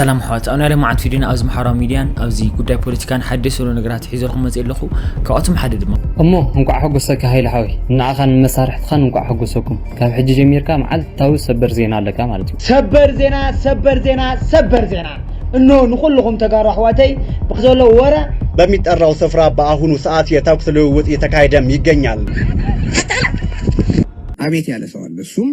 ሰላም ኣሕዋት፣ ኣብ ናይ ሎማዓንቲ ቪድዮና ኣብዚ ማሕበራዊ ሚድያን ኣብዚ ጉዳይ ፖለቲካን ሓደሽ ዘሎ ነገራት ሒዘልኩም መፅእ ኣለኹ። ካብኣቶም ሓደ ድማ እሞ እንቋዕ ሓጎሰካ ሃይለ ሓወይ፣ ንዓኻን ንመሳርሕትኻን እንቋዕ ሓጎሰኩም። ካብ ሕጂ ጀሚርካ መዓልታዊ ሰበር ዜና ኣለካ ማለት እዩ። ሰበር ዜና፣ ሰበር ዜና፣ ሰበር ዜና። እኖ ንኹልኹም ተጋሩ ኣሕዋተይ ብክ ዘሎ ወረ በሚጠራው ስፍራ በአሁኑ ሰዓት የተኩስ ልውውጥ እየተካሄደም ይገኛል። አቤት ያለ ሰው አለ። እሱም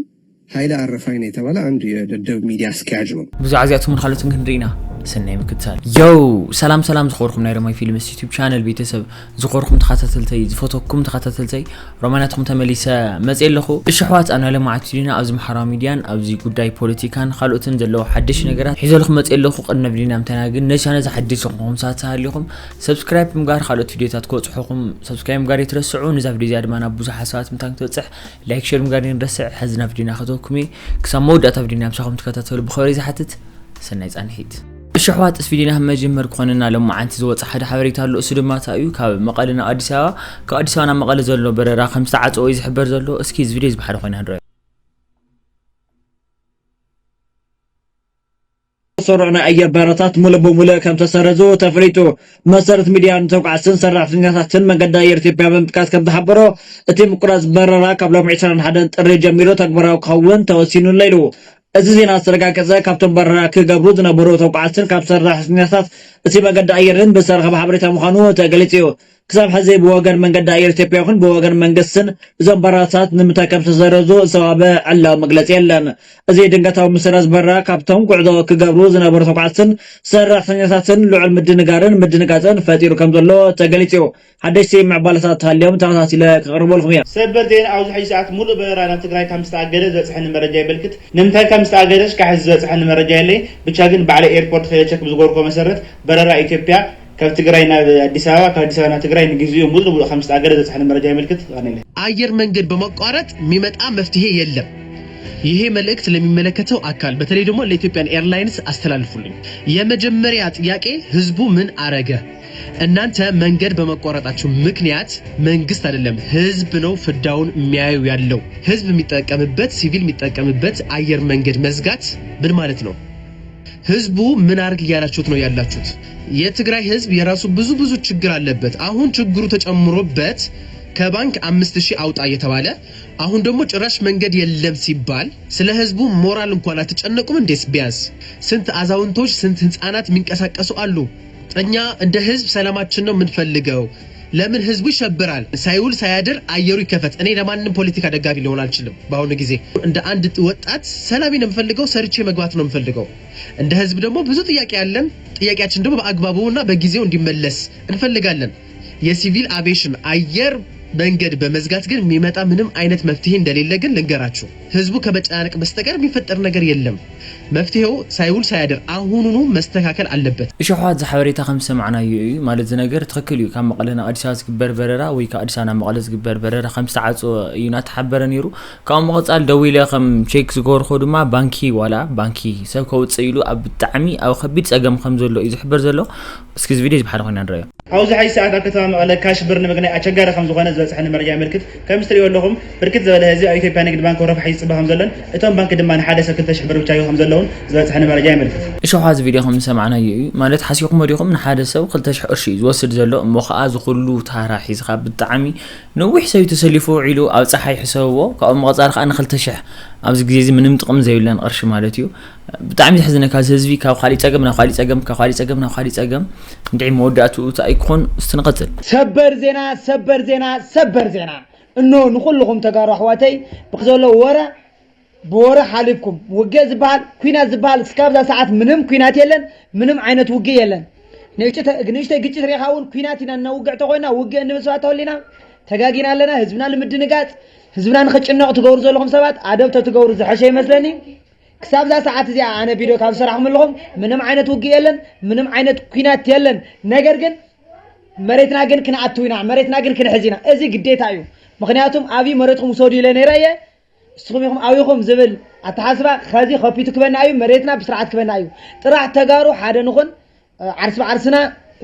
ኃይለ አረፋይነ የተባለ አንድ የደደብ ሚዲያ አስኪያጅ ነው። ብዙ ጊዜ አትሙን ካልኦትን ክንርኢና ሰናይ ምክትታል። ዮው ሰላም ሰላም ዝኸበርኩም ናይ ሮማይ ፊልምስ ዩቲዩብ ቻነል ቤተሰብ፣ ዝኸበርኩም ተኸታተልተይ፣ ዝፈተኩም ተኸታተልተይ፣ ሮማናትኩም ተመሊሰ መፅእ ኣለኹ። እሺ ኣሕዋት፣ ኣብ ናይ ሎማዓንቲ ቪድዮና ኣብዚ ማሕበራዊ ሚድያን ኣብዚ ጉዳይ ፖለቲካን ካልኦትን ዘለዉ ሓደሽ ነገራት ሒዘልኩም መፅእ ኣለኹ። ቅድሚ ቪድዮና ምተና ግን ነዚ ቻነል እዚ ሓደሽ ዝኾንኩም ሰባት ተሃሊኹም ሰብስክራይብ ምግባር፣ ካልኦት ቪድዮታት ክበፅሑኹም ሰብስክራይብ ምግባር ይትረስዑ። ነዛ ቪድዮ እዚኣ ድማ ናብ ብዙሓት ሰባት ምታን ክትበፅሕ ላይክ ሸር ምግባር ይንረስዕ። ሕዚ ናብ ቪድዮና ከተወኩም እየ። ክሳብ መወዳእታ ቪድዮና ምሳኹም ትከታተሉ ብኸበሪ ዝሓትት ሰናይ ፃንሒት። እሺ ኣሕዋት፣ እዚ ቪድዮና መጀመር ክኾነና ሎማዓንቲ ዝወፀ ሓደ ሓበሬታ ኣሎ። እሱ ድማ እንታይ እዩ? ካብ መቐለ ናብ ኣዲስ ኣበባ፣ ካብ ኣዲስ ኣበባ ናብ መቐለ ዘሎ በረራ ከም ዝተዓፀወ እዩ ዝሕበር ዘሎ። እስኪ እዚ ቪድዮ እዚ ብሓደ ኮይና ንረዮ። ዝሰርዑ ናይ ኣየር በረራታት ሙሉእ ብሙሉእ ከም ተሰረዙ ተፈሊጡ። መሰረት ሚድያ ንተጓዓዝትን ሰራሕተኛታትን መንገዲ ኣየር ኢትዮጵያ ብምጥቃስ ከም ዝሓበሮ፣ እቲ ምቁራፅ በረራ ካብ ሎሚ ዕስራን ሓደን ጥሪ ጀሚሩ ተግባራዊ ክኸውን ተወሲኑ ኣሎ ኢሉ። እዚ ዜና ዝተረጋገፀ ካብቶም በረራ ክገብሩ ዝነበሩ ተጓዓዝትን ካብ ሰራሕተኛታት እቲ መንገዲ ኣየርን ብዝተረኸበ ሓበሬታ ምዃኑ ተገሊፁ እዩ። ክሳብ ሕዚ ብወገን መንገዲ ኣየር ኢትዮጵያ ይኹን ብወገን መንግስትን እዞም በረራታት ንምንታይ ከም ዝተሰረዙ ዝተዋህበ ዕላዊ መግለፂ የለን። እዚ ድንገታዊ ምስራዝ በረራ ካብቶም ጉዕዞ ክገብሩ ዝነበሩ ተጓዓዝትን ሰራሕተኛታትን ልዑል ምድንጋርን ምድንጋፅን ፈጢሩ ከም ዘሎ ተገሊፁ እዩ። ሓደሽቲ ምዕባለታት ተሃልዮም ተኸታቲለ ክቕርበልኩም እየ። ሰበር ዜና፣ ኣብዚ ሕጂ ሰዓት ሙሉእ በረራ ናብ ትግራይ ከም ዝተኣገደ ዝበፅሐኒ መረጃ የመልክት። ንምንታይ ከም ዝተኣገደ እስካብ ሕዚ ዝበፅሐኒ መረጃ የለይ። ብቻ ግን ባዕለይ ኤርፖርት ከይደ ቸክ ብዝገበርኩዎ መሰረት በረራ ኢትዮጵያ ካብ ትግራይ ናብ ኣዲስ ኣበባ፣ ካብ ኣዲስ ኣበባ ናብ ትግራይ ንግዚኡ ሙሉእ ብሙሉእ ከም ዝተኣገደ ዝበፅሐኒ መረጃ የመልክት። የቐንየለይ። ኣየር መንገድ በማቋረጥ የሚመጣ መፍትሄ የለም። ይሄ መልእክት ለሚመለከተው አካል በተለይ ደግሞ ለኢትዮጵያን ኤርላይንስ አስተላልፉልኝ። የመጀመሪያ ጥያቄ ህዝቡ ምን አረገ? እናንተ መንገድ በመቋረጣችሁ ምክንያት መንግስት አይደለም ህዝብ ነው ፍዳውን የሚያየው ያለው። ህዝብ የሚጠቀምበት ሲቪል የሚጠቀምበት አየር መንገድ መዝጋት ምን ማለት ነው? ህዝቡ ምን አርግ እያላችሁት ነው ያላችሁት? የትግራይ ህዝብ የራሱ ብዙ ብዙ ችግር አለበት። አሁን ችግሩ ተጨምሮበት ከባንክ አምስት ሺህ አውጣ እየተባለ አሁን ደግሞ ጭራሽ መንገድ የለም ሲባል ስለ ህዝቡ ሞራል እንኳን አትጨነቁም እንዴስ? ቢያንስ ስንት አዛውንቶች ስንት ህፃናት የሚንቀሳቀሱ አሉ። እኛ እንደ ህዝብ ሰላማችን ነው የምንፈልገው። ለምን ህዝቡ ይሸብራል? ሳይውል ሳያድር አየሩ ይከፈት። እኔ ለማንም ፖለቲካ ደጋፊ ሊሆን አልችልም። በአሁኑ ጊዜ እንደ አንድ ወጣት ሰላሜ ነው የምፈልገው፣ ሰርቼ መግባት ነው የምፈልገው። እንደ ህዝብ ደግሞ ብዙ ጥያቄ አለን። ጥያቄያችን ደግሞ በአግባቡና በጊዜው እንዲመለስ እንፈልጋለን። የሲቪል አቪዬሽን አየር መንገድ በመዝጋት ግን የሚመጣ ምንም አይነት መፍትሄ እንደሌለ ግን ልንገራችሁ። ህዝቡ ከመጨናነቅ በስተቀር የሚፈጠር ነገር የለም። መፍትሄው ሳይውል ሳያድር አሁኑኑ መስተካከል አለበት። እሺ ኣሕዋት፣ እዚ ሓበሬታ ከም ዝሰማዕናዮ እዩ። ማለት እዚ ነገር ትኽክል እዩ። ካብ መቐለ ናብ ኣዲስ ኣበባ ዝግበር በረራ ወይ ካብ ኣዲስ ኣበባ ናብ መቐለ ዝግበር በረራ ከም ዝተዓፀወ እዩ እናተሓበረ ነይሩ። ካብኡ ምቕፃል ደዊለ ከም ቼክ ዝገበርኩ ድማ ባንኪ ዋላ ባንኪ ሰብ ከውፅእ ኢሉ ኣብ ብጣዕሚ ኣብ ከቢድ ፀገም ከም ዘሎ እዩ ዝሕበር ዘሎ። እስኪ እዚ ቪድዮ እዚ ብሓደ ኮይና ንረዮ። ኣብዚ ሕጂ ሰዓት ኣብ ከተማ መቐለ ካሽ ብር ንምግናይ ኣቸጋሪ ከም ዝኾነ ዝበፅሐኒ መረጃ የመልክት። ከምዚ ትሪእዎ ኣለኹም ብርክት ዝበለ ህዝቢ ኣብ ኢትዮጵያ ንግዲ ባንክ ወረፋ ሒዙ ይፅበ ከም ዘሎን እቶም ባንክ ድማ ንሓደ ሰብ ክልተ ሽሕ ብር ብቻ ይህቡ ከም ዘለውን ዝበፅሐኒ መረጃ የመልክት። እሺ፣ እዚ ቪድዮ ከም ዝሰማዕናዮ እዩ። ማለት ሓሲኹሞ ዲኹም ንሓደ ሰብ ክልተ ሽሕ ቅርሺ እዩ ዝወስድ ዘሎ፣ እሞ ኸዓ እዚ ኩሉ ታራ ሒዝኻ ብጣዕሚ ነዊሕ ሰብ እዩ ተሰሊፉ ውዒሉ ኣብ ፀሓይ ሕሰብዎ። ካብኡ ምቕፃል ኸዓ ንክልተ ሽሕ ኣብዚ ግዜ እዚ ምንም ጥቕሚ ዘይብለን ቅርሺ ማለት እዩ። ብጣዕሚ ዘሕዝነካ፣ እዚ ህዝቢ ካብ ካሊእ ፀገም ናብ ካሊእ ፀገም፣ ካብ ካሊእ ፀገም ናብ ካሊእ ፀገም፣ እንድዒ መወዳእትኡ እንታይ ክኾን? እስቲ ንቐፅል። ሰበር ዜና፣ ሰበር ዜና፣ ሰበር ዜና። እኖ ንኹልኹም ተጋሩ ኣሕዋተይ፣ ብክ ዘሎ ወረ፣ ብወረ ሓሊፍኩም። ውግእ ዝበሃል፣ ኲናት ዝበሃል፣ እስካብ እዛ ሰዓት ምንም ኲናት የለን፣ ምንም ዓይነት ውግእ የለን። ንእሽተ-፣ ንእሽተይ ግጭት ሪኢኻ እውን ኲናት ኢና እነውግዕ ተኾይና፣ ውግእ እንብል ሰባት ተወሊና፣ ተጋጊና ኣለና። ህዝብና ንምድንጋፅ፣ ህዝብና ንኽጭነቕ ትገብሩ ዘለኹም ሰባት፣ ኣደብ ተትገብሩ ዝሐሸ ይመስለኒ። ክሳብ እዛ ሰዓት እዚኣ ኣነ ቪድዮ ካብ ዝሰራሕኩም ኣለኹም ምንም ዓይነት ውግእ የለን፣ ምንም ዓይነት ኲናት የለን። ነገር ግን መሬትና ግን ክንኣቱ ኢና፣ መሬትና ግን ክንሕዝ ኢና። እዚ ግዴታ እዩ። ምኽንያቱም ኣብይ መሬትኩም ውሰዱ ኢለ ነይረ እየ። ንስኹም ኢኹም ኣብይኹም ዝብል ኣተሓስባ ኸዚ ከፊቱ ክበና እዩ። መሬትና ብስርዓት ክበና እዩ። ጥራሕ ተጋሩ ሓደ ንኹን፣ ዓርሲ ብዓርስና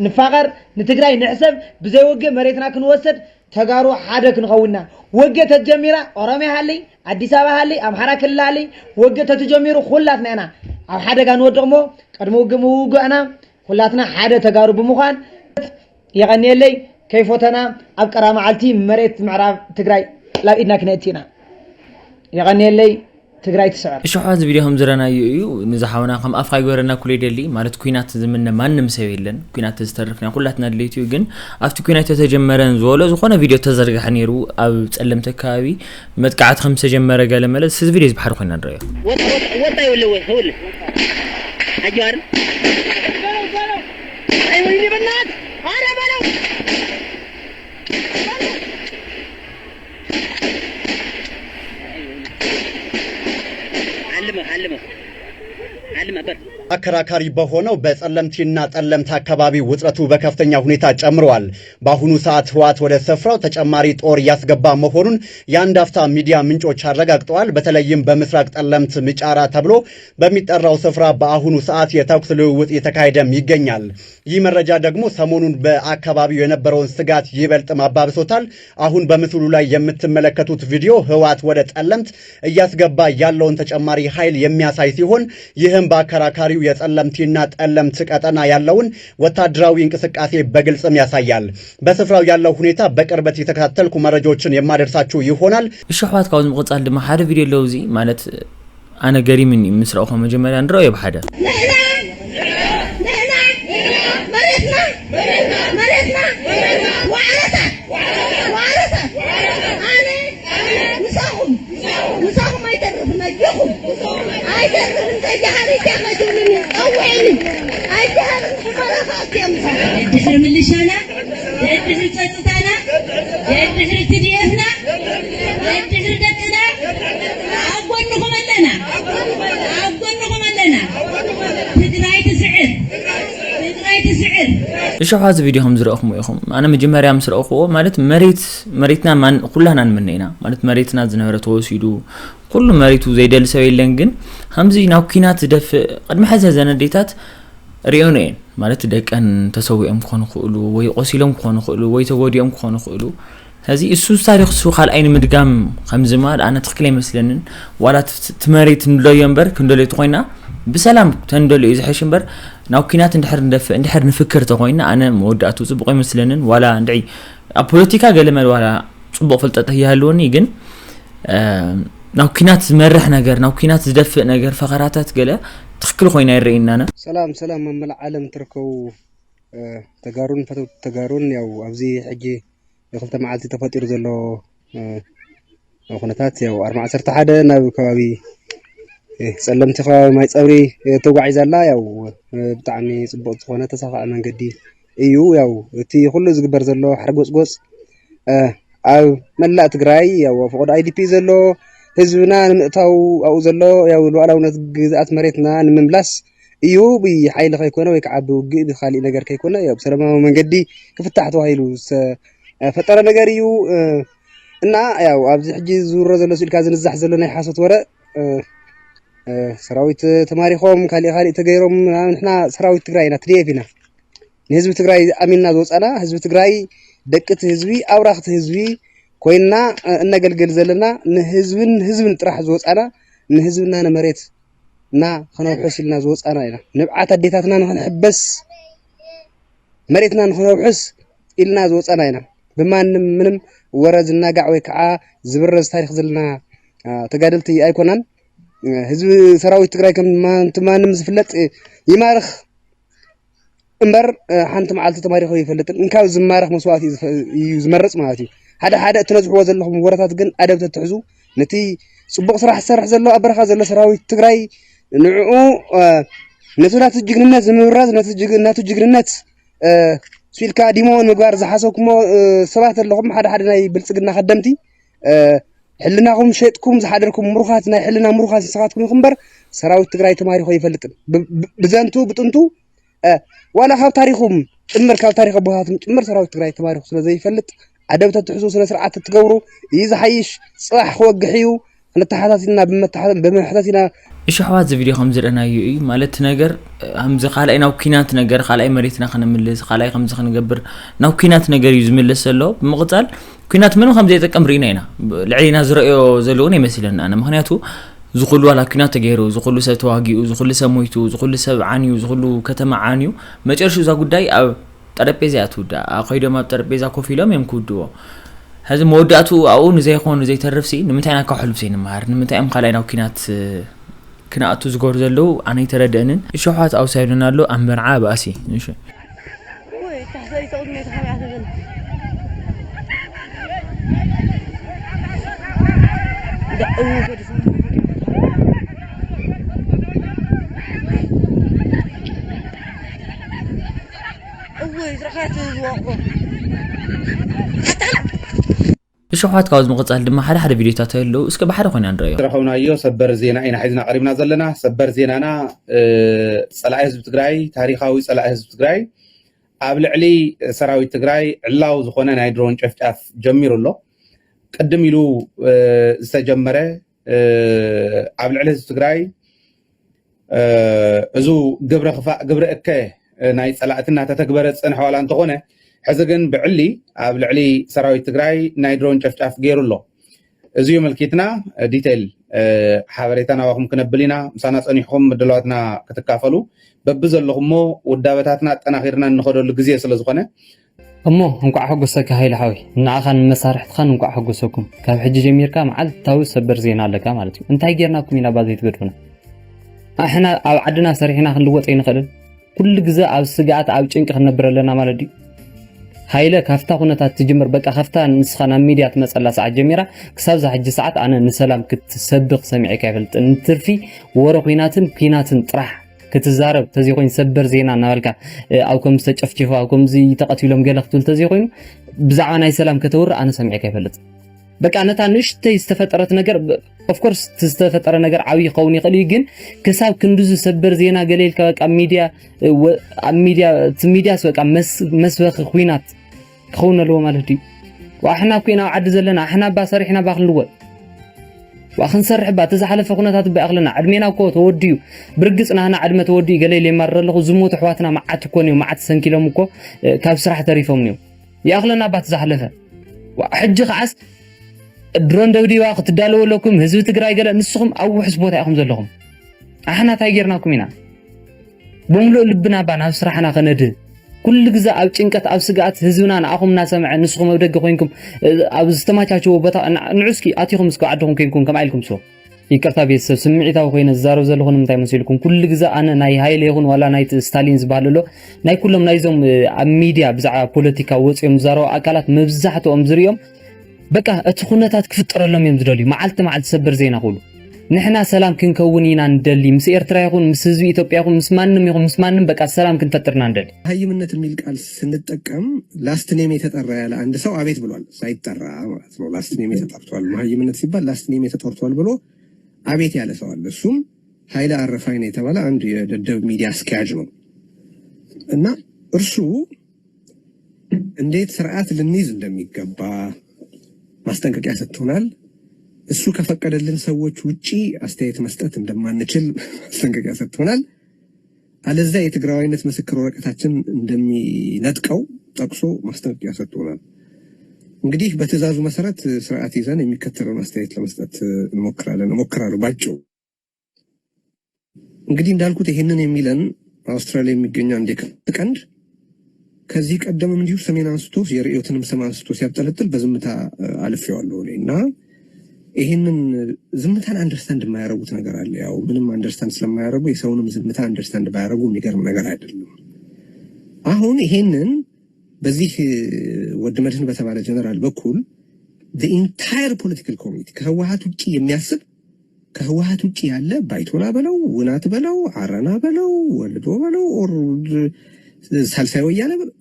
ንፋቐር፣ ንትግራይ ንሕሰብ። ብዘይውግእ መሬትና ክንወስድ ተጋሩ ሓደ ክንኸውንና። ወገ ተትጀሚራ ኦሮሚያ ሃሊ፣ ኣዲስ ኣበባ ሃሊ፣ ኣምሓራ ክልል ሃሊ፣ ወገ ተትጀሚሩ ኩላትና ኢና። ኣብ ሓደጋ ንወድቕ እሞ ቅድሚ ውግእ ምውጋእና ኩላትና ሓደ ተጋሩ ብምዃን የቐንየለይ። ከይፎተና ኣብ ቀራ መዓልቲ መሬት ምዕራብ ትግራይ ላብ ኢድና ክነእቲ ኢና። የቐንየለይ። ትግራይ ትስዕር። እሺ፣ ሕዋ እዚ ቪድዮ ከም ዝረናዩ እዩ። ንዝሓውና ከም ኣፍካ ይጎረና ኩሉ ይደሊ። ማለት፣ ኩናት ዝምነ ማንም ሰብ የለን። ኩናት ዝተርፍ ናይ ኩላትና ድሌት እዩ። ግን ኣብቲ ኩናት ተጀመረን ዝበሎ ዝኾነ ቪድዮ ተዘርግሐ ነይሩ። ኣብ ጸለምቲ ከባቢ መጥቃዕቲ ከም ዝተጀመረ ገለ መለ። እዚ ቪድዮ እዚ ብሓደ ኮይና ንረዮ። ወጣ፣ ወጣ፣ ወጣ ይውልህ፣ ይውልህ። አየዋር። አይ ወይኔ በናት። አረ በለው። አልመ፣ አልመ፣ አልመ በር። አከራካሪ በሆነው በጸለምቲና ጠለምት አካባቢ ውጥረቱ በከፍተኛ ሁኔታ ጨምሯል። በአሁኑ ሰዓት ህወሓት ወደ ስፍራው ተጨማሪ ጦር እያስገባ መሆኑን የአንድ አፍታ ሚዲያ ምንጮች አረጋግጠዋል። በተለይም በምስራቅ ጠለምት ምጫራ ተብሎ በሚጠራው ስፍራ በአሁኑ ሰዓት የተኩስ ልውውጥ እየተካሄደም ይገኛል። ይህ መረጃ ደግሞ ሰሞኑን በአካባቢው የነበረውን ስጋት ይበልጥም አባብሶታል። አሁን በምስሉ ላይ የምትመለከቱት ቪዲዮ ህወሓት ወደ ጠለምት እያስገባ ያለውን ተጨማሪ ኃይል የሚያሳይ ሲሆን፣ ይህም በአከራካሪው የጸለምቲና ጠለምት ቀጠና ያለውን ወታደራዊ እንቅስቃሴ በግልጽም ያሳያል። በስፍራው ያለው ሁኔታ በቅርበት የተከታተልኩ መረጃዎችን የማደርሳችሁ ይሆናል። እሺ፣ ኣሕዋት፣ ካብዚ ምቕጻል ድማ ሓደ ቪድዮ ኣለዉ። እዚ ማለት ኣነ ገሪምኒ ምስ ረእኹ መጀመርያ ንረእዮ ብሓደ። ንሕና፣ ንሕና፣ መሬትና፣ መሬትና፣ ዋዕረታ፣ ዋዕረታ፣ ኣነ፣ ምሳኹም፣ ምሳኹም ኣይተርፍን፣ ኣጆኹም፣ ኣይተርፍን፣ ተጃሃሪት እያ ከትብሉኒ፣ ጸውዕኒ፣ ኣይጃሃርን፣ ሕመራ ከኣቱ እየ ምሳኹም። ድሕሪ ምልሻና፣ ድሕሪ ጸጥታና፣ ድሕሪ ትድኤፍና፣ ድሕሪ ደቅና፣ ኣብ ጎንኹም ኣለና። ኣብ ጎንኹም ኣለና። ትግራይ ትስዕር። ትግራይ ትስዕር። እሺ፣ ሕዚ ቪድዮ ከም ዝረእኹም ኢኹም። ኣነ መጀመርያ ምስ ረእኽዎ፣ ማለት፣ መሬት፣ መሬትና ማን-፣ ኩላና ንምነ ኢና። ማለት፣ መሬትና ዝነበረ ተወሲዱ፣ ኩሉ መሬቱ ዘይደሊ ሰብ የለን። ግን ከምዚ ናብ ኲናት ዝደፍእ፣ ቅድሚ ሕዚ ዘን ኣዴታት ሪኦን እየን። ማለት፣ ደቀን ተሰዊኦም ክኾኑ ይኽእሉ፣ ወይ ቆሲሎም ክኾኑ ይኽእሉ፣ ወይ ተጎዲኦም ክኾኑ ይኽእሉ። ሕዚ እሱ ታሪኽ እሱ ካልኣይ ንምድጋም ከምዚ ማለት ኣነ ትኽክል ኣይመስለንን። ዋላ እቲ፣ እቲ መሬት ንደልዮ እምበር፣ ክንደልዮ ተኾይና ብሰላም ተንደልዮ እዩ ዝሕሽ እምበር፣ ናብ ኲናት እንድሕር ንደፍእ፣ እንድሕር ንፍክር ተኾይና ኣነ መወዳእቱ ጽቡቕ ኣይመስለንን። ዋላ እንድዒ ኣብ ፖለቲካ ገለ መለ ዋላ ጽቡቕ ፍልጠት ይሃልወኒ፣ ግን፣ እ፣ ናብ ኲናት ዝመርሕ ነገር፣ ናብ ኲናት ዝደፍእ ነገር፣ ፈኸራታት ገለ ትኽክል ኮይና ይረኣየኒ ኣነ። ሰላም፣ ሰላም፣ ኣብ መላእ ዓለም ትርከቡ፣ እ፣ ተጋሩን ፈተውቲ ተጋሩን፣ ያው ኣብዚ ሕጂ የክልተ መዓልቲ ተፈጢሩ ዘሎ፣ እ፣ ኩነታት፣ ያው ኣርማ ዓሰርተ ሓደ ናብ ከባቢ፣ እ፣ ጸለምቲ ከባቢ ማይ ጸብሪ፣ እ፣ ተጓዒዛ ኣላ። ያው፣ እ፣ ብጣዕሚ ጽቡቕ ዝኾነ ተሳኻዒ መንገዲ እዩ። ያው እቲ ኩሉ ዝግበር ዘሎ ሓርጎጽጎጽ፣ እ፣ ኣብ መላእ ትግራይ፣ ያው ኣብ ፈቐዶ ኣይ ዲ ፒ ዘሎ ህዝብና ንምእታው ኣብኡ ዘሎ፣ ያው ሉዓላውነት ግዝኣት መሬትና ንምምላስ እዩ። ብሓይሊ ከይኮነ ወይ ከዓ ብውግእ ብኻሊእ ነገር ከይኮነ፣ ያው ብሰላማዊ መንገዲ ክፍታሕ ተባሂሉ ዝተፈጠረ ነገር እዩ። እ፣ እና ያው ኣብዚ ሕጂ ዝዝውሮ ዘሎ ስኢልካ ዝንዛሕ ዘሎ ናይ ሓሶት ወረ፣ እ፣ እ፣ ሰራዊት ተማሪኾም፣ ካሊእ ካሊእ ተገይሮም፣ ንሕና ሰራዊት ትግራይ ኢና፣ ቲ ዲ ኤፍ ኢና። ንህዝቢ ትግራይ ኣሚንና ዝወፃና፣ ህዝቢ ትግራይ ደቂ እቲ ህዝቢ፣ ኣውራ እቲ ህዝቢ ኮይንና፣ እ፣ እነገልግል ዘለና፣ ንህዝብን ህዝብን ጥራሕ ዝወፃና፣ ንህዝብና ንመሬትና ከነውሕስ ኢልና ዝወፃና ኢና። ንብዓት ኣዴታትና ንክንሕበስ፣ መሬትና ንክነውሕስ ኢልና ዝወፃና ኢና። ብማንም ምንም ወረ ዝናጋዕ ወይ ከዓ ዝብረዝ ታሪኽ ዘለና፣ አ፣ ተጋደልቲ ኣይኮናን። ህዝቢ ሰራዊት ትግራይ ከም ማ-፣ እቲ ማንም ዝፍለጥ ይማርኽ እምበር፣ እ፣ ሓንቲ መዓልቲ ተማሪኹ ይፈልጥን። እንካብ ዝማረኽ መስዋእቲ እዩ ዝፈ-፣ እዩ ዝመርጽ ማለት እዩ። ሓደ ሓደ እትነዝሕዎ ዘለኹም ወረታት ግን ኣደብ ተትሕዙ፣ ነቲ ጽቡቕ ስራሕ ዝሰርሕ ዘሎ ኣብ በረኻ ዘሎ ሰራዊት ትግራይ ንዕኡ፣ እ፣ ነቲ ናቱ ጅግንነት ንምብራዝ፣ ነቲ ጅግ-፣ ናቱ ጅግንነት፣ እ፣ ስኢልካ ዲሞ ንምግባር ዝሓሰብኩሞ፣ እ፣ ሰባት ኣለኹም፣ ሓደ ሓደ ናይ ብልጽግና ከደምቲ፣ እ፣ ሕልናኹም ሸጥኩም ዝሓደርኩም ምሩኻት፣ ናይ ሕልና ምሩኻት ንስኻትኩም ኢኹም እምበር ሰራዊት ትግራይ ተማሪኹ ኣይፈልጥን። ብ-፣ ብ-፣ ብዘንቱ ብጥንቱ፣ እ፣ ዋላ ካብ ታሪኹም ጭምር፣ ካብ ታሪኽ ኣቦታትኩም ጭምር ሰራዊት ትግራይ ተማሪኹ ስለ ዘይፈልጥ፣ ኣደብ ተትሕዙ፣ ስነ ስርዓት ትገብሩ እዩ ዝሓይሽ። ጽባሕ ክወግሕ እዩ። ክንተሓታቲና ብመተሓ-፣ ብምሕታት ኢና። እሺ ኣሕዋት፣ እዚ ቪድዮ ከም ዝረኣናዮ እዩ። ማለት፣ እቲ ነገር፣ ከምዚ ካልኣይ ናብ ኲናት ነገር፣ ካልኣይ መሬትና ክንምልስ፣ ካልኣይ ከምዚ ክንገብር፣ ናብ ኲናት ነገር እዩ ዝምልስ ዘሎ። ብምቕጻል፣ ኲናት ምንም ከም ዘይጠቅም ርኢና ኢና። ልዕሊና ዝረኣዮ ዘሎ እውን ኣይመስልን ኣነ። ምኽንያቱ፣ ዝኹሉ ዋላ ኲናት ተገይሩ፣ ዝኹሉ ሰብ ተዋጊኡ፣ ዝኹሉ ሰብ ሞይቱ፣ ዝኹሉ ሰብ ዓንዩ፣ ዝኹሉ ከተማ ዓንዩ፣ መጨረሽኡ እዛ ጉዳይ ኣብ ጠረጴዛ እያ ትውዳእ። ከይዶም ኣብ ጠረጴዛ ኮፍ ኢሎም እዮም ክውድዎ። ሕዚ መወዳእቱ ኣብኡ ንዘይኾኑ ዘይተርፍሲ ንምንታይ ኢና ካብ ሕሉፍ ዘይንመሃር? ንምንታይ እዮም ካልኣይ ናብ ኲናት ክነኣቱ ዝገብሩ ዘለዉ? ኣነ ኣይተረድእንን። እሾሓት ኣውሳይዱና ኣሎ ኣብ መርዓ ባእሲ። እሺ። እሾሓት ካብዚ ምቕጻል ድማ ሓደ ሓደ ቪድዮታት ኣለዉ። እስከ ብሓደ ኮይና ንረዮ። ዝረኸብናዮ ሰበር ዜና ኢና ሒዝና ቀሪብና ዘለና። ሰበር ዜናና ጸላኢ ህዝቢ ትግራይ፣ ታሪኻዊ ጸላኢ ህዝቢ ትግራይ ኣብ ልዕሊ ሰራዊት ትግራይ ዕላው ዝኾነ ናይ ድሮን ጨፍጫፍ ጀሚሩ ኣሎ። ቅድም ኢሉ ዝተጀመረ ኣብ ልዕሊ ህዝቢ ትግራይ እዙ ግብረ ክፋእ ግብረ እከ ናይ ጸላእትና ተተግበረ ዝጸንሐ ዋላ እንተኾነ፣ ሕዚ ግን ብዕሊ ኣብ ልዕሊ ሰራዊት ትግራይ ናይ ድሮን ጨፍጫፍ ገይሩ ኣሎ። እዚዩ ምልኪትና ዲቴል ሓበሬታ ናባኹም ክነብል ኢና። ምሳና ጸኒሕኹም ምድላዋትና ክትካፈሉ በብዘለኹሞ ውዳበታትና ኣጠናኺርና እንኸደሉ ግዜ ስለ ዝኾነ፣ እሞ እንኳዕ ሓጎሰካ ሃይለ ሓወይ፣ ንዓኻን ንመሳርሕትኻን እንኳዕ ሓጎሰኩም። ካብ ሕጂ ጀሚርካ መዓልታዊ ሰበር ዜና ኣለካ ማለት እዩ። እንታይ ጌርናኩም ኢና ባዘይ ትገድፉና? ኣሕና ኣብ ዓድና ሰሪሕና ክንልወጥ ኣይንኽእልን? ኩሉ ግዘ ኣብ ስግኣት ኣብ ጭንቂ ክንነብር ኣለና ማለት ድዩ? ሃይለ ካብታ ኩነታት ትጅምር በቃ ካብታ ንስኻ ናብ ሚድያ ትመፀላ ሰዓት ጀሚራ ክሳብ ዛ ሕጂ ሰዓት ኣነ ንሰላም ክትሰብኽ ሰሚዐካ ይፈልጥ ንትርፊ ወረ ኩናትን ኩናትን ጥራሕ ክትዛረብ ተዘይኮይኑ ሰበር ዜና እናበልካ ኣብ ከምዚ ተጨፍጭፎ ኣብ ከምዚ ተቐቲሎም ገለ ክትብል ተዘይኮይኑ ብዛዕባ ናይ ሰላም ከተውርእ ኣነ ሰሚዐካ ይፈልጥ። በቃ ነታ ንእሽተይ ዝተፈጠረት ነገር of course ዝተፈጠረ ነገር ዓብይ ክኸውን ይኽእል እዩ ግን ክሳብ ክንድዚ ሰበር ዜና ገለ ኢልካ በቃ ሚድያ ኣብ ሚድያ እቲ ሚድያስ በቃ መስበኺ ኩናት ክኸውን ኣለዎ ማለት ድዩ? ኣሕና እኮ ኢና ኣብ ዓዲ ዘለና ኣሕና እባ ሰሪሕና እባ ክንልወጥ ዋ ክንሰርሕ እባ እቲ ዝሓለፈ ኩነታት እባ ይኣኽለና ዕድሜና እኮ ተወዲኡ ብርግፅ ናህና ዕድመ ተወዲኡ ገለ ኢለ የማርር ኣለኹ ዝሞቱ ኣሕዋትና መዓት እኮ እዮም መዓት ሰንኪሎም እኮ ካብ ስራሕ ተሪፎም እዮም ይኣኽለና እባ እቲ ዝሓለፈ ሕጂ ከዓስ ድሮን ደብዲባ ክትዳለዉ ኣለኩም ህዝቢ ትግራይ ገለ ንስኹም ኣብ ውሕስ ቦታ ኢኹም ዘለኹም ኣሕና እንታይ ጌርናኩም ኢና ብምሉእ ልብና እባ ናብ ስራሕና ከነድህብ ኩሉ ግዘ ኣብ ጭንቀት ኣብ ስግኣት ህዝብና ንኣኹም እናሰምዐ ንስኹም ኣብ ደገ ኮይንኩም ኣብ ዝተማቻቸዎ ቦታ ንዑ እስኪ ኣቲኹም እስኪ ዓድኹም ኮይንኩም ከምኣ ኢልኩም ስዎ ይቅርታ ቤተሰብ ስምዒታዊ ኮይነ ዝዛረብ ዘለኹ ንምንታይ መሲልኩም ኩሉ ግዘ ኣነ ናይ ሃይለ ይኹን ዋላ ናይ ስታሊን ዝበሃል ኣሎ ናይ ኩሎም ናይዞም ኣብ ሚድያ ብዛዕባ ፖለቲካ ወፂኦም ዝዛረቡ ኣካላት መብዛሕትኦም ዝርኦም በቃ እቲ ኩነታት ክፍጠረሎም እዮም ዝደልዩ መዓልቲ መዓልቲ ሰበር ዜና ክብሉ ንሕና ሰላም ክንከውን ኢና ንደሊ ምስ ኤርትራ ይኹን ምስ ህዝቢ ኢትዮጵያ ይኹን ምስ ማንም ይኹን ምስ ማንም በቃ ሰላም ክንፈጥር ኢና ንደሊ። መሃይምነት የሚል ቃል ስንጠቀም last name የተጠራ ያለ አንድ ሰው አቤት ብሏል። ሳይጠራ ማለት ነው። last name ተጠርቷል። መሃይምነት ሲባል last name ተጠርቷል ብሎ አቤት ያለ ሰው አለ። እሱም ኃይለ አረፋይነ የተባለ አንድ የደደብ ሚዲያ አስኪያጅ ነው። እና እርሱ እንዴት ስርዓት ልንይዝ እንደሚገባ ማስጠንቀቂያ ሰጥቶናል። እሱ ከፈቀደልን ሰዎች ውጪ አስተያየት መስጠት እንደማንችል ማስጠንቀቂያ ሰጥቶናል። አለዚያ የትግራዋይነት ምስክር ወረቀታችን እንደሚነጥቀው ጠቅሶ ማስጠንቀቂያ ሰጥቶናል። እንግዲህ በትዕዛዙ መሰረት ስርዓት ይዘን የሚከተለውን አስተያየት ለመስጠት እንሞክራለን እሞክራለሁ ባጭሩ። እንግዲህ እንዳልኩት ይሄንን የሚለን አውስትራሊያ የሚገኘው አንድ የክት ቀንድ ከዚህ ቀደምም እንዲሁ ስሜን አንስቶ የርዕዮትንም ስም አንስቶ ሲያብጠለጥል በዝምታ አልፌዋለሁ እኔ እና ይህንን ዝምታን አንደርስታንድ የማያደርጉት ነገር አለ። ያው ምንም አንደርስታንድ ስለማያደርጉ የሰውንም ዝምታ አንደርስታንድ ባያደርጉ የሚገርም ነገር አይደለም። አሁን ይሄንን በዚህ ወድ መድህን በተባለ ጀነራል በኩል ኢንታየር ፖለቲካል ኮሚኒቲ ከህወሀት ውጭ የሚያስብ ከህወሀት ውጭ ያለ ባይቶና በለው ውናት በለው አረና በለው ወልዶ በለው ሳልሳይ ወያነ በለው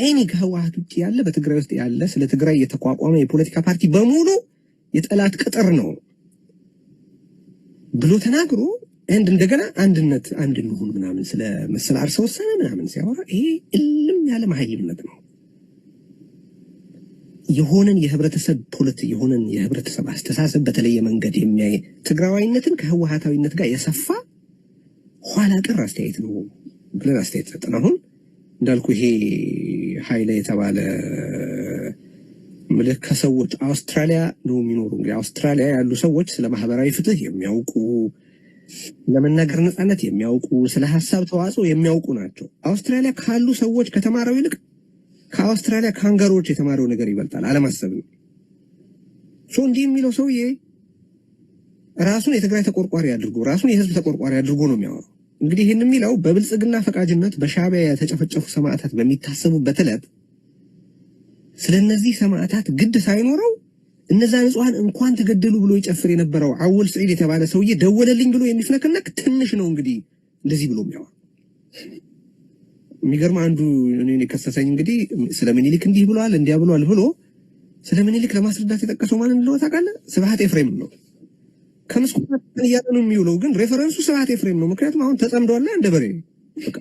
ኤኒ ከህወሀት ውጭ ያለ በትግራይ ውስጥ ያለ ስለ ትግራይ የተቋቋመ የፖለቲካ ፓርቲ በሙሉ የጠላት ቅጥር ነው ብሎ ተናግሮ and እንደገና አንድነት አንድ እንሁን ምናምን ስለ መሰል አርሰ ወሰነ ምናምን ሲያወራ ይሄ እልም ያለ መሀይምነት ነው። የሆነን የህብረተሰብ ፖለቲ የሆነን የህብረተሰብ አስተሳሰብ በተለየ መንገድ የሚያይ ትግራዋይነትን ከህወሀታዊነት ጋር የሰፋ ኋላ ቀር አስተያየት ነው ብለን አስተያየት ሰጠን። አሁን እንዳልኩ ይሄ ኃይለ የተባለ ምልክ ከሰዎች አውስትራሊያ ነው የሚኖሩ። እንግዲህ አውስትራሊያ ያሉ ሰዎች ስለ ማህበራዊ ፍትህ የሚያውቁ፣ ለመናገር ነጻነት የሚያውቁ፣ ስለ ሀሳብ ተዋጽኦ የሚያውቁ ናቸው። አውስትራሊያ ካሉ ሰዎች ከተማረው ይልቅ ከአውስትራሊያ ካንጋሮዎች የተማረው ነገር ይበልጣል። አለማሰብ ነው። ሶ እንዲህ የሚለው ሰውዬ ራሱን የትግራይ ተቆርቋሪ አድርጎ፣ ራሱን የህዝብ ተቆርቋሪ አድርጎ ነው የሚያወራው። እንግዲህ ይህን የሚለው በብልጽግና ፈቃጅነት በሻዕቢያ የተጨፈጨፉ ሰማዕታት በሚታሰቡበት ዕለት ስለነዚህ ሰማዕታት ግድ ሳይኖረው እነዛ ንጹሐን እንኳን ተገደሉ ብሎ ይጨፍር የነበረው አወል ስዒድ የተባለ ሰውዬ ደወለልኝ ብሎ የሚፍነከነክ ትንሽ ነው። እንግዲህ እንደዚህ ብሎ የሚያወራ የሚገርም አንዱ እኔን የከሰሰኝ እንግዲህ ስለ ምኒልክ እንዲህ ብሏል እንዲያ ብሏል ብሎ ስለ ምኒልክ ለማስረዳት የጠቀሰው ማን እንደሆነ ታውቃለህ? ስብሐት ኤፍሬም ነው። ከምስኩን እያለ ነው የሚውለው፣ ግን ሬፈረንሱ ስብሐት ኤፍሬም ነው። ምክንያቱም አሁን ተጸምዷል እንደ በሬ። በቃ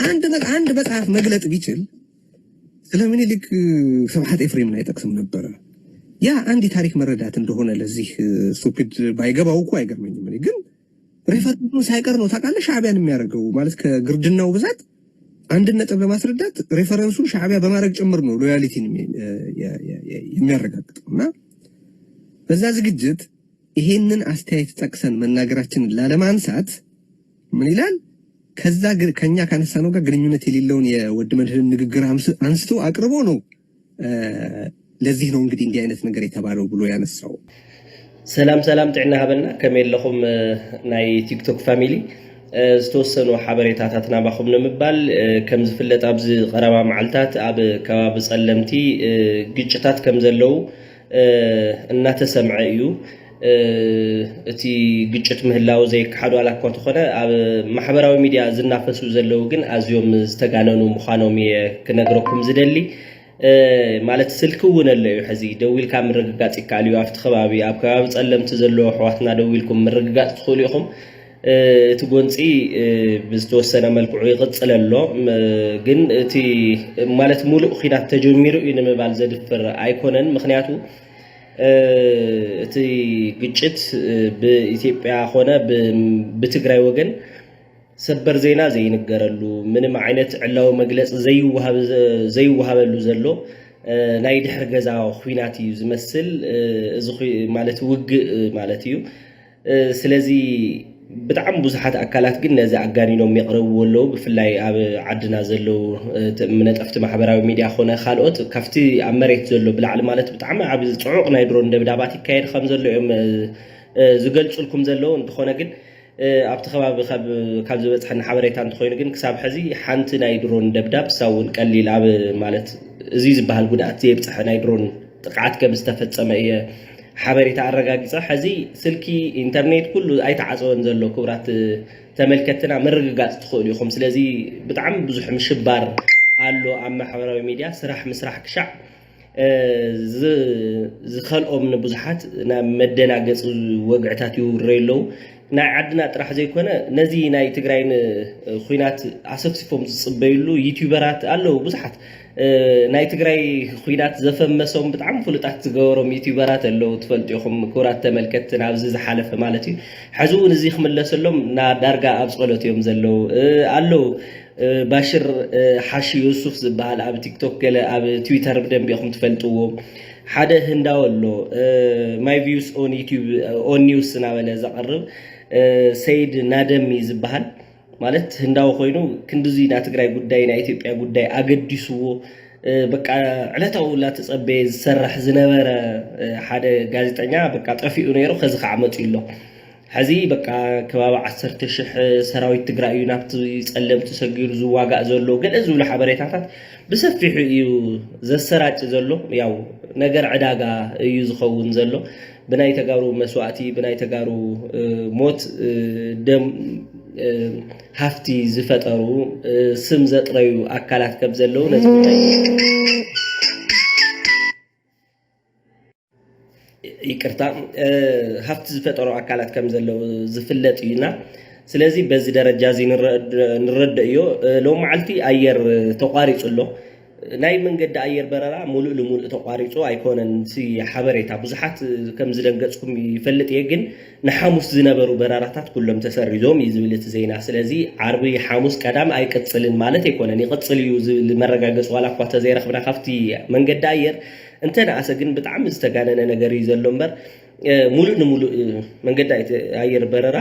አንድ መ- አንድ መጽሐፍ መግለጥ ቢችል ስለ ምኒልክ ስብሐት ኤፍሬምን አይጠቅስም ነበረ። ያ አንድ የታሪክ መረዳት እንደሆነ ለዚህ ስቱፒድ ባይገባው እኮ አይገርመኝም። እኔ ግን ሬፈረንሱን ሳይቀር ነው ታውቃለህ ሻዕቢያን የሚያደርገው። ማለት ከግርድናው ብዛት አንድን ነጥብ ለማስረዳት ሬፈረንሱን ሻዕቢያ በማድረግ ጭምር ነው ሎያሊቲን የሚ- የ- የ- የ- የሚያረጋግጠው። እና በዛ ዝግጅት ይሄንን አስተያየት ጠቅሰን መናገራችንን ላለማንሳት ምን ይላል? ከዛ ግር- ከኛ ካነሳነው ጋር ግንኙነት የሌለውን የወድ መድህን ንግግር አምስ- አንስቶ አቅርቦ ነው እ፣ ለዚህ ነው እንግዲህ እንዲህ አይነት ነገር የተባለው ብሎ ያነሳው። ሰላም ሰላም፣ ጥዕና ሃበልና። ከመይ ኣለኹም እ፣ ናይ ቲክቶክ ፋሚሊ? እ፣ ዝተወሰኑ ሓበሬታታት ናባኹም ንምባል እ፣ ከም ዝፍለጥ ኣብዚ ቀረባ መዓልታት ኣብ ከባቢ ጸለምቲ እ፣ ግጭታት ከም ዘለዉ እ፣ እናተሰምዐ እዩ። እ፣ እቲ ግጭት ምህላው ዘይከሓድ ዋላ እኳ ተኾነ ኣብ ማሕበራዊ ሚድያ ዝናፈሱ ዘለዉ ግን ኣዝዮም ዝተጋነኑ ምዃኖም እየ ክነግረኩም ዝደሊ። እ፣ ማለት ስልኪ እውን ኣሎ እዩ። ሕዚ ደዊልካ ምርግጋፅ ይከኣል እዩ። ኣብቲ ከባቢ ኣብ ከባቢ ፀለምቲ ዘለዎ ኣሕዋትና ደዊልኩም ምርግጋፅ ትኽእሉ ኢኹም። እ፣ እቲ ጎንፂ እ፣ ብዝተወሰነ መልክዑ ይቕፅል ኣሎ። ም- ግን እቲ ማለት ሙሉእ ኲናት ተጀሚሩ እዩ ንምባል ዘድፍር ኣይኮነን። ምክንያቱ እ፣ እቲ ግጭት እ፣ ብኢትዮጵያ ኮነ ብ- ብትግራይ ወገን ሰበር ዜና ዘይንገረሉ፣ ምንም ዓይነት ዕላዊ መግለፂ ዘይወሃብ- ዘይወሃበሉ ዘሎ እ፣ ናይ ድሕሪ ገዛ ኹናት እዩ ዝመስል። እ፣ እዚ ኹ- ማለት ውግእ እ፣ ማለት እዩ። እ፣ ስለዚ ብጣዕሚ ብዙሓት ኣካላት ግን ነዚ ኣጋኒኖም የቕርብዎ ኣለዉ። ብፍላይ ኣብ ዓድና ዘለዉ እ፣ ተ- ነጠፍቲ ማሕበራዊ ሚድያ ኮነ ካልኦት ካብቲ ኣብ መሬት ዘሎ ብላዕሊ ማለት ብጣዕሚ ዓብ ፅዑቕ ናይ ድሮን ደብዳባት ይካየድ ከም ዘሎ እዮም እ፣ እ፣ ዝገልፁልኩም ዘለዉ። እንተኾነ ግን እ፣ ኣብቲ ከባቢ ካብ ካብ ዝበፅሐኒ ሓበሬታ እንተኾይኑ ግን ክሳብ ሕዚ ሓንቲ ናይ ድሮን ደብዳብ እሳ እውን ቀሊል ኣብ ማለት እዚ ዝበሃል ጉድኣት ዘየብፅሐ ናይ ድሮን ጥቕዓት ከም ዝተፈፀመ እየ ሓበሬታ ኣረጋጊፀ። ሕዚ ስልኪ፣ ኢንተርኔት ኩሉ ኣይተዓፀወን ዘሎ። ክቡራት ተመልከትና ምርግጋፅ ትኽእሉ ኢኹም። ስለዚ ብጣዕሚ ብዙሕ ምሽባር ኣሎ ኣብ ማሕበራዊ ሚድያ። ስራሕ ምስራሕ ክሻዕ እ፣ ዝ- ዝኸልኦም ንብዙሓት ናብ መደናገፂ ወግዕታት ይውረዩ ኣለዉ። ናይ ዓድና ጥራሕ ዘይኮነ ነዚ ናይ ትግራይ ን- ኹናት ኣሰፍሲፎም ዝፅበዩሉ ዩቲዩበራት ኣለዉ ብዙሓት። እ፣ ናይ ትግራይ ኹናት ዘፈመሶም ብጣዕሚ ፍሉጣት ዝገበሮም ዩቲዩበራት ኣለዉ፣ ትፈልጡ ኢኹም ክቡራት ተመልከትቲ፣ ናብዚ ዝሓለፈ ማለት እዩ። ሕዚ እውን እዚ ክምለሰሎም ና ዳርጋ ኣብ ፀሎት እዮም ዘለዉ እ፣ ኣለዉ። እ፣ ባሽር እ፣ ሓሺ ዩሱፍ ዝበሃል ኣብ ቲክቶክ ገለ ኣብ ትዊተር ብደንብ ኢኹም ትፈልጥዎ ሓደ ህንዳዊ ኣሎ። ማይ ቪውስ ኦን ዩቲዩብ ኦን ኒውስ እናበለ ዘቕርብ እ፣ ሰይድ ናደሚ ዝበሃል ማለት ህንዳዊ ኮይኑ ክንድዚ ናይ ትግራይ ጉዳይ ናይ ኢትዮጵያ ጉዳይ ኣገዲስዎ እ፣ በቃ ዕለታዊ እናተፀበየ ዝሰርሕ ዝነበረ እ፣ ሓደ ጋዜጠኛ በቃ ጠፊኡ ነይሩ። ከዚ ከዓ መፂኡ ኣሎ። ሕዚ በቃ ከባቢ ዓሰርተ ሽሕ ሰራዊት ትግራይ እዩ ናብቲ ጸለምቲ ሰጊሩ ዝዋጋእ ዘሎ ገለ ዝብሉ ሓበሬታታት ብሰፊሑ እዩ ዘሰራጭ ዘሎ። ያው ነገር ዕዳጋ እዩ ዝኸውን ዘሎ። ብናይ ተጋሩ መስዋእቲ፣ ብናይ ተጋሩ እ፣ ሞት እ፣ ደም እ፣ ሃፍቲ ዝፈጠሩ እ፣ ስም ዘጥረዩ ኣካላት ከም ዘለዉ ነዚ ጉዳይ ይቅርታ እ፣ ሃፍቲ ዝፈጠሩ ኣካላት ከም ዘለዉ ዝፍለጥ እዩና። ስለዚ በዚ ደረጃ እዚ ንረድ- ንረድእ እዮ። እ፣ ሎም መዓልቲ ኣየር ተቋሪፁ ኣሎ። ናይ መንገዲ ኣየር በረራ ሙሉእ ልሙሉእ ተቋሪፁ ኣይኮነን። እቲ ሓበሬታ ብዙሓት ከም ዝደንገፅኩም ይፈልጥ እየ፣ ግን ንሓሙስ ዝነበሩ በረራታት ኩሎም ተሰሪዞም እዩ ዝብል እቲ ዜና። ስለዚ ዓርቢ፣ ሓሙስ፣ ቀዳም ኣይቅፅልን ማለት ኣይኮነን፣ ይቅፅል እዩ ዝብል መረጋገፂ ዋላ እኳ ተዘይረኽብና ካብቲ መንገዲ ኣየር፣ እንተነኣሰ ግን ብጣዕሚ ዝተጋነነ ነገር እዩ ዘሎ እምበር፣ ሙሉእ ንሙሉእ መንገዲ ኣየር በረራ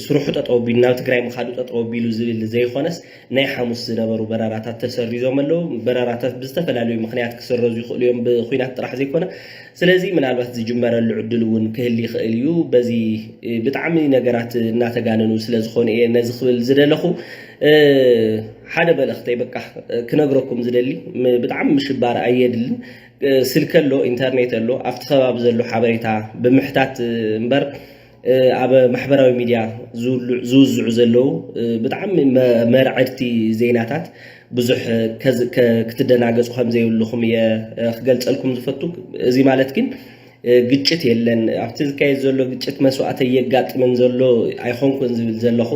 ስርሑ ጠጠው ኣቢሉ ናብ ትግራይ ምኻዱ ጠጠው ኣቢሉ ዝብል ዘይኮነስ፣ ናይ ሓሙስ ዝነበሩ በረራታት ተሰሪዞም ኣለዉ። በረራታት ብዝተፈላለዩ ምክንያት ክስረዙ ይኽእሉ እዮም፣ ብኩናት ጥራሕ ዘይኮነ። ስለዚ ምናልባት ዝጅመረሉ ዕድል እውን ክህል ይኽእል እዩ። በዚ ብጣዕሚ ነገራት እናተጋነኑ ስለዝኾኑ እየ ነዚ ክብል ዝደለኹ። ሓደ መልእኽተይ በቃ ክነግረኩም ዝደሊ፣ ብጣዕሚ ምሽባር ኣየድልን። ስልኪ ኣሎ፣ ኢንተርኔት ኣሎ፣ ኣብቲ ከባቢ ዘሎ ሓበሬታ ብምሕታት እምበር፣ ኣብ ማሕበራዊ ሚድያ ዝውዝዑ ዘለዉ ብጣዕሚ መርዐድቲ ዜናታት ብዙሕ ክትደናገፁ ከም ዘይብልኹም እየ ክገልፀልኩም ዝፈቱ። እዚ ማለት ግን ግጭት የለን፣ ኣብቲ ዝካየድ ዘሎ ግጭት መስዋእቲ የጋጥምን ዘሎ ኣይኮንኩን ዝብል ዘለኹ።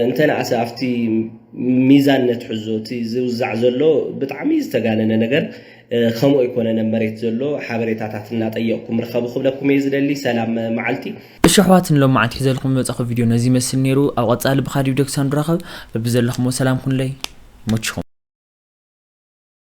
እንተነኣሰ ኣብቲ ሚዛን ነትሕዞ፣ እቲ ዝውዛዕ ዘሎ ብጣዕሚ ዝተጋነነ ነገር ከምኡ ኣይኮነን። ኣብ መሬት ዘሎ ሓበሬታታት እናጠየቕኩም ርኸቡ ክብለኩም እየ ዝደሊ። ሰላም መዓልቲ። እሺ ኣሕዋት፣ ንሎም መዓልቲ ሒዘልኩም ዝመጻኹ ቪድዮ ነዚ ይመስል ነይሩ። ኣብ ቀጻሊ ብኻዲ ቪድዮ ክሳብ ንራኸብ በብዘለኹሞ ሰላም ኩንለይ። ሞችኹም።